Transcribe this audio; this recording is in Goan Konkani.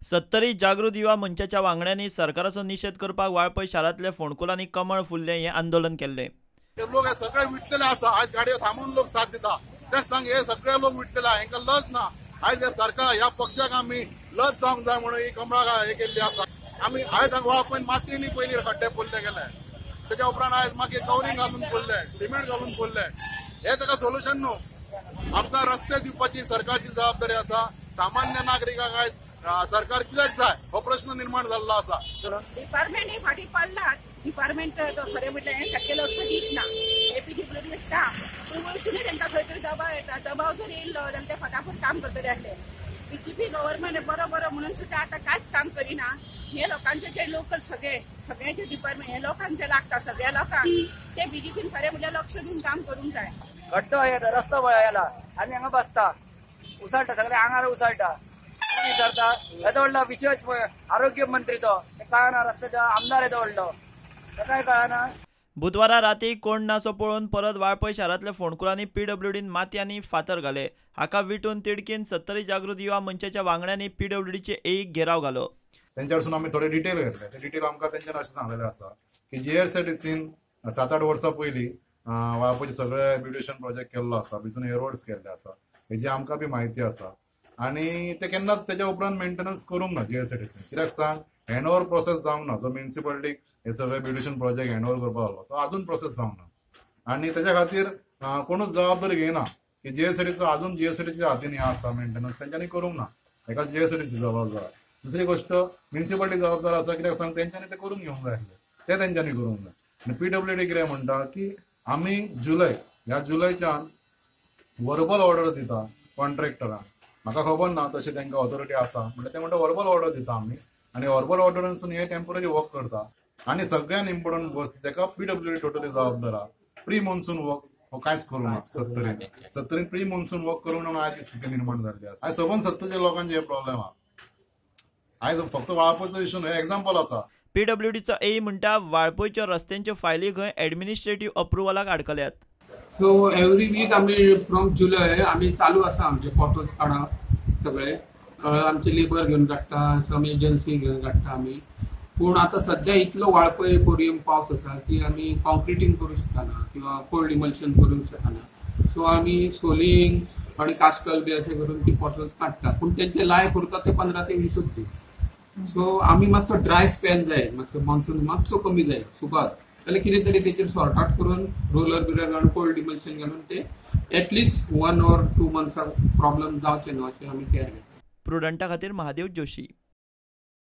सत्तरी जागृत युवा मंचाच्या वांगड्यांनी सरकाराचो निशेध करपाक वाळपय शारांतल्या फोंडकुलांनी कमळ फुल्लें हें आंदोलन केल्लें. लोक सगळे विटलेले आसा. आयज गाडयो थांबून लोक साथ दिता. तेच सांग हे सगळे लोक विटलेले, हांकां लज ना. आयज हे सरकार ह्या पक्षाक आमी लज जावंक जाय म्हणून ही कमळाक हे केल्ली आसा. आमी आयज हांगा वाळपय मातयेनी पयलीं खड्डे पुरले गेले, तेच्या उपरांत आयज मागीर कवरींग घालून पुरले, सिमेंट घालून पुरले. हे ताका सोल्युशन न्हू. आमकां रस्ते दिवपाची सरकारची जबाबदारी आसा. सामान्य नागरिकांक आयज सरकार कित्याक जाय हो प्रश्न निर्माण जाल्लो आसा. डिपार्टमेंट हे फाटीं पडला. डिपार्टमेंट खरें म्हटल्यार हें सारकें लक्ष दीत ना. एपीडब्ल्यूडी येता पूण वयसूनय तांकां खंय तरी दबाव येता. दबाव जर येयल्लो जाल्यार ते फटाफट काम करतले आसले. बीजेपी गव्हर्मेंट बरो बरो म्हणून सुद्दां आतां कांयच काम करिना. हे लोकांचे जे लोकल सगळे सगळ्यांचे डिपार्टमेंट हे लोकांचे लागता सगळ्या लोकांक. ते बीजेपीन खरें म्हटल्यार लक्ष दिवन काम करूंक जाय. खड्डो येता रस्तो पळय आमी हांगा बसता, उसळटा, सगळे आंगार उसळटा. विचारता येदो व्हडलो विशय आरोग्य मंत्री तो कळना, रस्त्याचो आमदार येदो व्हडलो काय कळना. बुधवारा राती कोण नासो पळोवन परत वाळपय शारांतल्या फोंडकुलांनी पीडब्ल्यूडीन माती आनी फातर घाले. हाका विटून तिडकीन सत्तरी जागृत युवा मंचाच्या वांगड्यांनी पीडब्ल्यूडीचे एक घेराव घालो. तेंच्या कडसून आमी थोडे डिटेल घेतले. ते डिटेल आमकां तेंच्यान अशें सांगलेलें आसा की जीएसआयडीसीन 7-8 वर्सां पयलीं वाळपयचे सगळे ब्युटिशन प्रोजेक्ट केल्लो आसा, भितून हे रोड्स केल्ले आसा, हेजी आमकां बी म्हायती आसा. आनी ते केन्नाच तेच्या उपरांत मेंटेनन्स करूंक ना जीएसआयडीसीन. कित्याक सांग, हँड ओवर प्रोसेस जावंक ना. जो म्युनिसिपालिटीक हे सगळे ब्युटिशन प्रोजेक्ट हँड ओवर करपाक लागलो तो अजून प्रोसेस जावंक ना. आनी तेच्या खातीर कोणूच जबाबदारी घेयना की जीएसआयडीचो अजून जीएसआयडीच्या हातीन हें आसा मेंटेनन्स तेंच्यांनी करूंक ना. हेका जीएसआयडीची जबाबदार. दुसरी गोष्ट म्युनिसिपालिटी जबाबदार आसा. कित्याक सांग, तेंच्यांनी ते करून घेवंक जाय आसलें, ते तेंच्यांनी करूंक जाय. आनी पीडब्ल्यूडी कितें म्हणटा की आमी जुलय ह्या जुलयच्यान वर्बल ऑर्डर दिता कॉन्ट्रॅक्टरांक. म्हाका खबर ना तशें तांकां ऑथॉरिटी आसा म्हणल्यार ते म्हणटा वर्बल ऑर्डर दिता आमी आनी वर्बल ऑर्डरानसून हे टेम्पररी वर्क करता. आनी सगळ्यान इम्पॉर्टंट गोश्ट ताका पीडब्ल्यूडी टोटली जबाबदार आसा. प्री मॉन्सून वर्क हो कांयच करूंक ना. सत्तरीन प्री मॉन्सून वर्क करूंक ना. आयज स्थिती निर्माण जाल्ली आसा. आयज सबंद सत्तरच्या लोकांचे हे प्रॉब्लेम आसा. आयज फक्त वाळपयचो इशू न्हय, एग्जाम्पल आसा. पीडब्ल्यूडीचो ए म्हणटा वाळपयच्या रस्त्यांच्यो फायली खंय एडमिनिस्ट्रेटीव्ह अप्रुव्हलाक आडकल्यात. सो एवरी वीक आमी फ्रॉम जुलय आमी चालू आसा आमचे फोटोज काडप सगळे. आमचे लेबर घेवन काडटा, सम एजन्सी घेवन काडटा आमी. पूण आतां सद्या इतलो वाळपय कोरियम पावस आसा की आमी कॉन्क्रिटींग करूंक शकना किंवा कोल्ड इमल्शन करूंक शकना. सो आमी सोलिंग आनी कास्कल बी अशें करून ती फोटोज काडटा. पूण तेंचे लायफ उरता ते 15 ते 20 दीस. सो आमी मातसो ड्राय स्पेल जाय, मातसो मॉन्सून मातसो कमी जाय सुपार जाल्यार कितें तरी तेचेर सॉर्ट आउट करून रोलर बिलर घालून कोल्ड इमल्शन घालून ते एटलिस्ट 1 or 2 मंथ्साक प्रॉब्लम जावचे न्हू अशें आमी केअर घेता. प्रुडंटा खातीर महादेव जोशी.